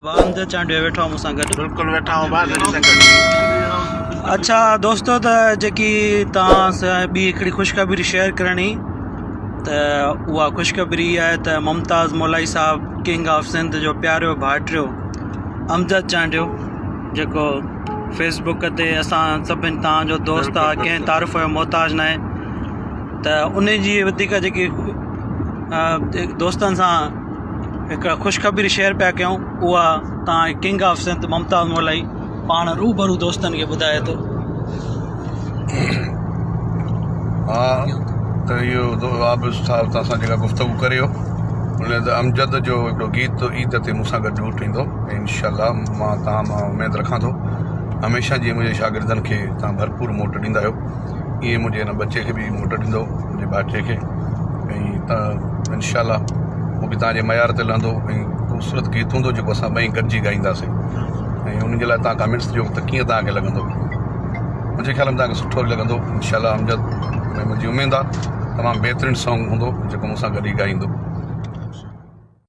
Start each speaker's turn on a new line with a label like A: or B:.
A: ڀاء امجد چانڊيو ويٺو آ مون سان گڏ.
B: بلڪل ويٺا آهيون ڀاء تنهنجي سان گڏ.
A: اڇا دوستو ته جيڪي توهان سان ٻي هڪڙي خوشخبري شيئر ڪرڻي ته اها خوشخبري اها آهي ته ممتاز مولائي صاحب ڪنگ آف سنڌ جو پيارو ڀائٽيو امجد چانڊيو جيڪو فيس بڪ تي اسان سڀن توهان جو دوست آهي ڪنهن تعارف جو محتاج ناهي ته ان جي وڌيڪ جيڪي دوستن سان هڪ خوشخبري شيئر پيا ڪيون اها تان ڪنگ آف سنڌ ممتاز مولائي پاڻ روبرو دوستن کي ٻڌائي ٿو.
C: ها ته اهو عابد صاحب توهان سان جيڪا گفتگو ڪريو ان ته امجد جو هڪڙو گيت عيد تي مون سان گڏ ڊوٽ ايندو ۽ انشاء الله مان توهان مان اميد رکان ٿو هميشه جيئن منهنجي شاگردن کي توهان ڀرپور موٽ ڏيندا آهيو ائين منهنجي هن ٻچي کي به موٽ ڏيندو منهنجي ڀائٽي کي ۽ ته انشاء الله هو به توهان جي معيار تي لهندو ۽ خوبصورت گيت هوندو جيڪو اسان ٻئي گڏجي ڳائينداسين ۽ ان جي لاء توهان ڪمينٽس ڏيو ته ڪيئن توهان کي لڳندو منهنجي خيال ۾ توهان کي سٺو لڳندو انشاء الله امجد ۾ منهنجي اميد آهي تمام بهترين سانگ هوندو جيڪو مون سان گڏ ئي ڳائيندو.